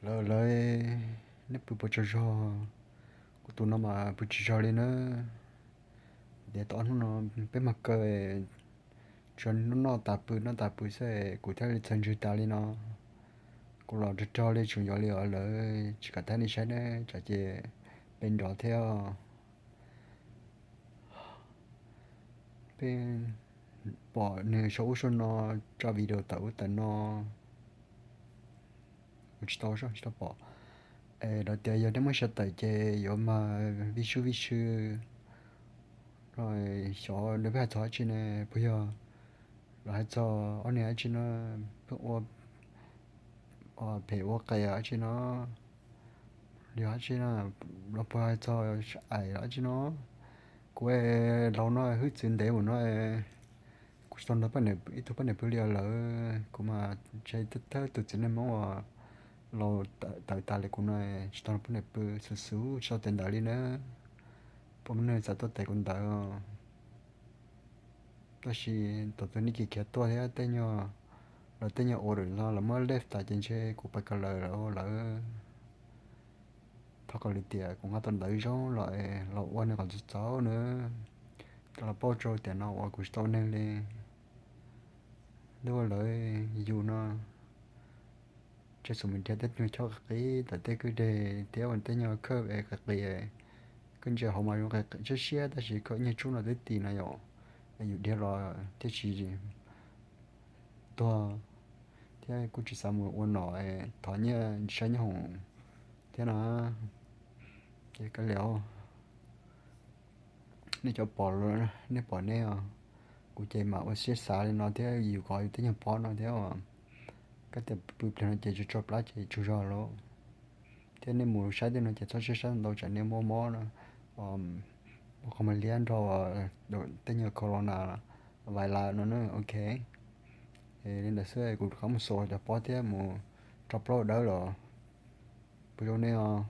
Lawv, lawv, neb pw puas tsaug zog? Kuv tus no mas pw tsis zog li na. Tias tau ob hnub no peb mag kaw, tsuas noj tas pw noj tas pw xwb kuv thiaj li txhawv ntswg tas li no. Kuv los rog rog li tseem yuav li os, lawv tsis kam thaij nej saib ne, tsam ces peb nrov thiab. Peb pom nws sau ub sau no, tso video tawm ub tawm no, kuv tsis tau, tsis tau pom. Es lawv tias yog nej muab xyaw tawm ces yuav mag vij sub vij sw no, xyov nws pheej hais txog dab tsi ne, puas yog lawv hais txog ob niag dab tsi no, pheej ua phem ua qes dab tsi no, yog dab tsi no, los puas hais txog ais dab tsi no. Kuv laus no hwj txwv ntev mus no, kuv tsis tau nrog ib tug poj niam pw li os lawv, kuv mas ntshe thawj tus txiv neej Hmoob uas laus tawv tas li kuv no, tsis tau nrog poj niam pw, xub xub tsis tau tes ntawd li na. Puas muaj neeg xav tuaj tes kuv ntawd? Tab sis thaum twg nej khiav khiav tuaj thiab tej nyuag, lawv tej nyuag ua lawm no lawv muab lej tas ces ntshe kuv pais kawm lawm lawm lawv. Thov kom lwm tiam kuv nqa tau ntawv zoo los los ua nws kom txaus txaus na, kom lawv paub rau tiam no uas kuv tsis tau ua neeg li. Ntuj, lawv yus no tseem xub mus nrhiav tej nyuag chob qis qis tawm tej kwj deg thiab ua tej nyuag khawb es qis qis, koj ntsia hauv mas zoo qis qis siab siab tab sis koj ib nyuag tsub no twb ti no yom, yus dhia los thiaj tsis tuag, thiab kuj tsis xav mus ua nom, thov nyiaj saib nyob hoom thiab no. Ces kav liam, nej cov pom, nej pom nej os, kuv ces mam ua siab xav li no thiab yus kov yus tej nyuag pob no thiab uas koj tias pw pliag no ces tso plab ces tsaug zog lawm. Thiab nej mus saib tej no ces txhob siab saib ntau tsam nej muaj mob no, muaj qhov mas liab nrog tej nyuag corona vais las no na, ok. Li ntawd xwb kuv rov qab mus xauj cov pob thiab mus tso plaub dawb los. Pw zoo nej os.